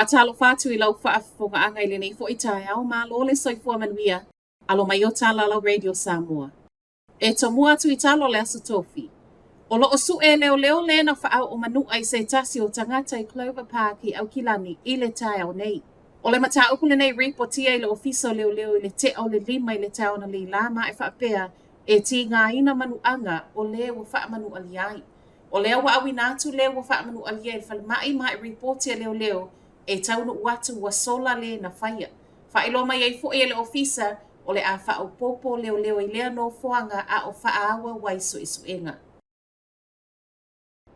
Faatalofa atu i lau faafofogaaga i lenei foi taeao, malo le soifua manuia, alo mai o Talalau Radio Samoa. E tomua atu i talo le Aso Tofi. O lo o suʻe e leoleo le na faaoo manuʻa i se tasi o tagata i Clover Park i Aukilani i le taeao nei. O le mataupu lenei ripotia i le Ofisa o Leoleo i le teʻa o le 5 i le taeao analeila ma e faapea e tigaina manuʻaga o le ua faamanuʻalia ai. O lea ua auina atu le ua faamanuʻalia i le falemai ma e ripoti a leoleo e taunuu atu ua sola le na faia. Faailoa mai ai foi e le Ofisa o le a faaopoopo leoleo i lea nofoaga a o faaauau ai suesuega.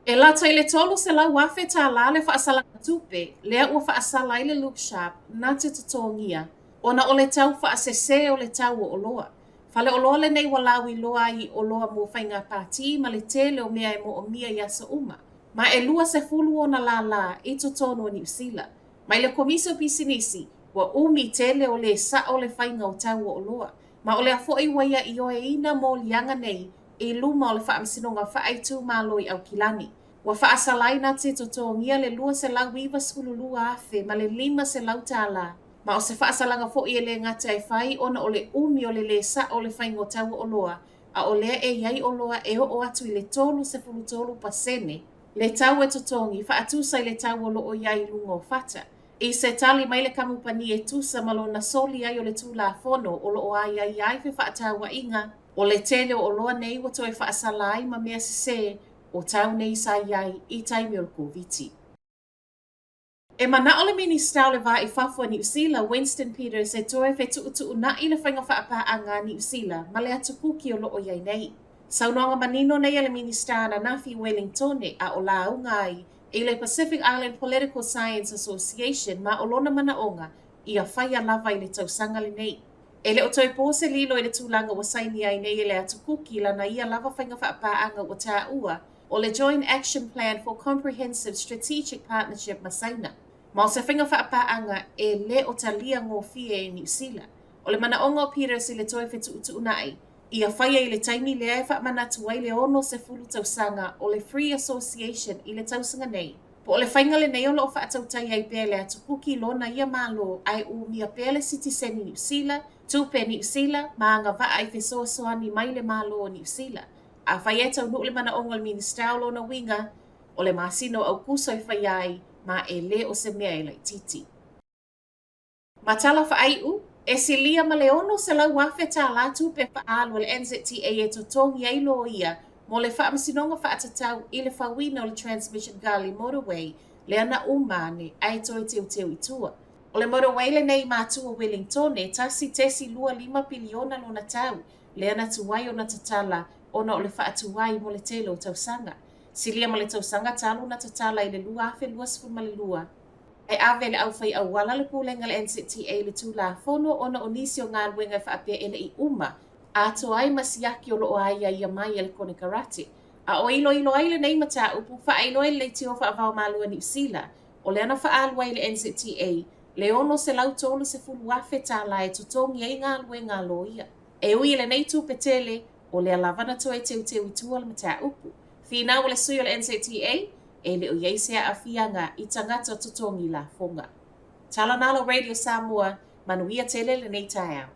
E lata i le $300,000 tālā le faasalaga tupe lea ua faasala ai le Luke Sharp na te totogia ona o le tau faasese o le tau o oloa. Fale oloa lenei ua lauiloa ai i oloa mo faiga pātī ma le tele o mea e moomia i aso uma, ma e 20 ona lālā i totonu o Niu Sila. Mai le Komisi o Pisinisi, ua umi tele o lē saʻo le faiga o tau o oloa, ma o lea foi ua ia ioeina moliaga nei i luma o le Faamasinoga Faaitumalo i Aukilani. Ua faasala ai na te totogia le $292,000 ma le $500 tālā, ma o se faasalaga foi e lē gata e fai ona o le umi o le lē saʻo o le faiga o tau o oloa, a o lea e i ai oloa e oo atu i le 33% le tau e totogi faatusa i le tau o lo o i ai i luga o fata. I se tali mai le kamupani e tusa ma lona soli ai o le Tulafono o lo o aiaia ai fefaatauaiga, o le tele o oloa nei ua toe faasala ai ma mea sesē o tau nei sa i ai i taimi o le Koviti. E manaʻo le Minista o le Va i Fafo a Niu Sila, Winston Peters e toe fetuʻutuʻunaʻi le faiga faapaaga a Niu Sila ma le atu Kuki o lo o i ai nei. Saunoaga manino nei a le Minista ananafi i Welingtone a o lauga ai i le Pacific Island Political Science Association ma o lona manaʻoga ia faia lava i le tausaga lenei. E le o toe po se lilo i le tulaga ua saini ai nei e le atu Kuki lana ia lava faiga faapaaga ua taua o le Joint Action Plan for Comprehensive Strategic Partnership ma Saina, ma o se faiga faapaaga e le o talia gofie e Niu Sila. O le manaʻoga o Peters i le toe fetuʻutuʻunaʻi ia faia i le taimi lea e faamanatu ai le 60 tausaga o le Free Association i le tausaga nei. Po o le faiga lenei o lo o faatautai ai pea e le atu Kuki lona ia Malo ae umia pea le sitiseni Niu Sila, tupe Niu Sila ma agavaa i fesoasoani mai le Malo o Niu Sila. Afai e taunuu le manaʻoga o le Minista o lona uiga, o le masina o ʻAukuso e faia ai, ma e lē o se mea e laitiiti. Ma tala faaiʻu, e silia ma le $600,000 tālā tupe faaalu a le NZTA e totogi ai loia mo le faamasinoga faatatau i le fauina o le Transmission Gully Motorway lea na uma ane ae toe teuteu i tua. O le motorway lenei i matua Wellingtone, 1.25 piliona lona tau, lea na tuai ona tatala ona o le faatuai mo le tele o tausaga. Silia ma le tausaga talu na tatala i le 2022, ae ave le aufai auala le pulega a le NZTA i le Tulafono ona o nisi o galuega e faapea e le i uma atoa ai ma siaki o lo o aiaia mai e le konekarate. A o iloilo ai lenei mataupu, faailoa i le leitio faavaomalo a Niu Sila, o lea na faaalu ai le NZTA le $630,000 tālā e totogi ai galuega a loia. E ui i lenei tupe tele, o lea lava na toe teuteu i tua le mataupu. Finau o le sui o le NZTA, e le o i ai se aafiaga i tagata totogi lafoga. Tala Nalo Radio Samoa, manuia tele lenei taeao.